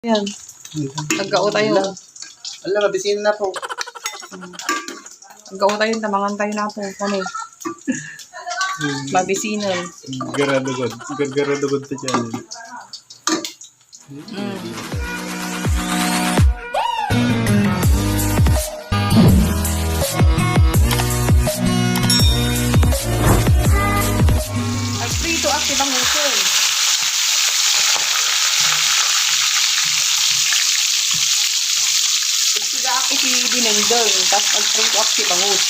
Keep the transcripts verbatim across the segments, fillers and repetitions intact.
Yan. Taggao tayo. Ala, ala, mabisina na po. Taggao tayo, tamangan tayo na po. Kami. Hmm. Mabisina. Garado god. Gar-, garado god to dyan. Mm. Agprito ak ti banguson. Agsiga ak iti dinengdeng, tas agprito ak ti bangus.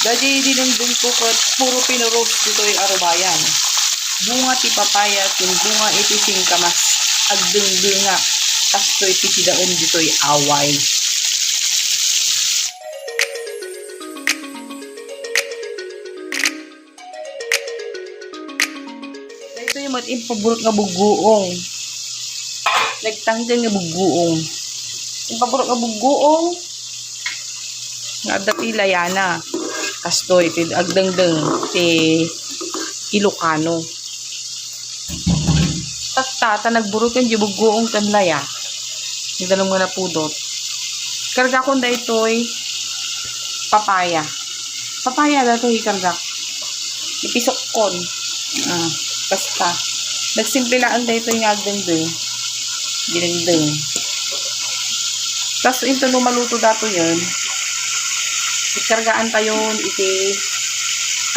Daydi dinengdeng ko ket puro pinuros ditoy a rubayan. Bunga ti papaya ken bunga iti singkamas. Agdengdengak. Kastoy ti sidaen ditoy away. Daytoy met impaburot nga buggoong. Nagtanggal nga buggoong. Impaburot nga buggoong. Nga adda ti layana. Kastoy, ti agdengdeng, ti Ilocano. Tatta, ta nagburot ken di buggoong ken laya. Ni dalem nga napudot. Kargakon daytoy papaya. Papaya daytoy ikargak. Ipisokkon. Ah, basta. Nagsimple laeng daytoy nga agdengdeng. Dinengdeng. Tas into no maluto daytoyen, ikargaan tayon iti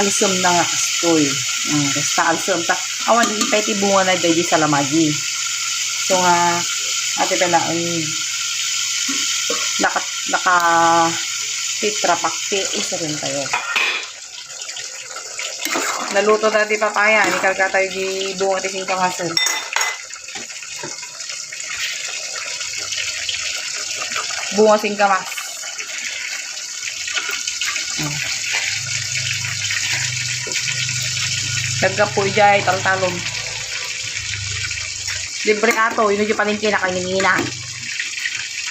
alsem na nga kastoy. Mm, basta alsem. Ta, awan ipay ti bunga na daydi salamagi. So nga, ati pala, ang naka, naka tetra pack ti iso rin tayo. Naluto na ti papaya, ikarga tayo di bunga ti singkamasen. Bunga singkamas. Hmm. Naggapu ijay taltalon. Libre ato, ino di palengke, nakangingina.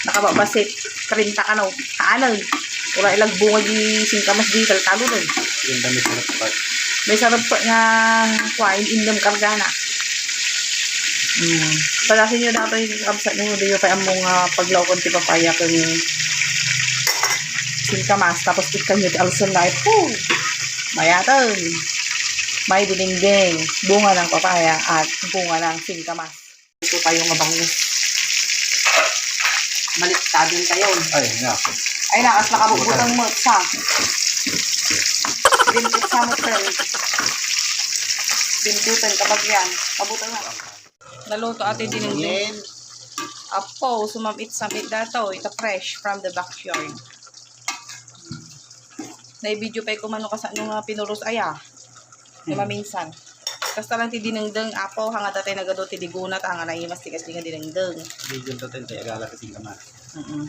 Nakababasit, treinta kano. Kaanay. Wala ilag bunga di singkamas di taltalon, eh. Yung dami sa nagpat. May sarap pa nga kuwain, indem kargana. Hmm. Padasin nyo datoy, kabsat nyo, di nyo pay ammo nga paglaokon ti papaya ken singkamas, tapos ikkan nyo ti alsem na, eh, po. Mayaten. May dinengdeng, bunga ng papaya at bunga ng singkamas. Ito tayo nga bangus. Baliktad din tayo. Ay, nga. Ay, nakas nakabubutang mo, sa. Bintit sa mo, sir. Bintutan, kabagyan. Kabutang na. Naluto ati dinengdeng. Apo, sumamit-samit dato. Ita fresh from the backyard. Nai-video pay ko mano kasano nga pinuros aya. Di maminsan. Kasta lang ti dinengdeng, apo, hanga tatay nagadu ti diguna, ta hanga naimas ti kaddi nga dinengdeng. Video to, ten, tay agala ti singkamas. Mm-mm.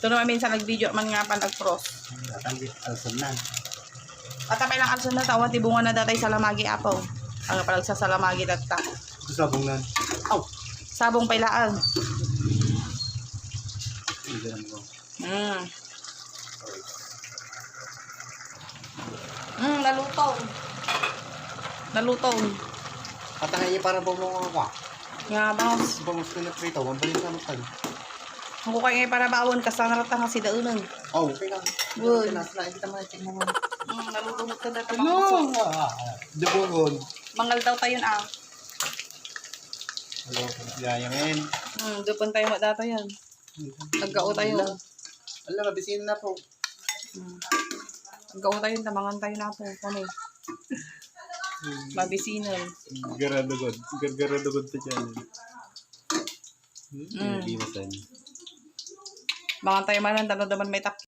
Ito naman minsan nag-video man nga pan agpros. Atan di alsem na. Ata pay lang alsem na, tawa ti bunga na datay salamagi, apo. Ang palagsasalamagi tatta. Ito sabong na. Aw, sabong pay laang. Hindi lang mo. Mm. Mm, naluto. Naluto. Patangay niya para bumungong ako, ah. Nga, bangus. Bangus ko na prito, mabalik na makan. Ang kukay nga para bawon, kasana rata nga si Daunang. Oh, okay lang. Good. Kaya nasa na, kita mga check mo. Mm, nalulungot ka dati. Ano? Ah, ah, ah. Dubungon. Mangal daw tayo na. Hello, yayangin. Mm, dupon tayo mo data yan. Taggao tayo. Ala, ala, mabisina na po. Hmm. Taggao tayo, tamangan tayo na po. Kami. Hmm. Mabisina. Garado god. Gar-, garado god to dyan. Hmm, mm. Hindi mo tayo. Mangan tayo man, ang tanong naman may tak-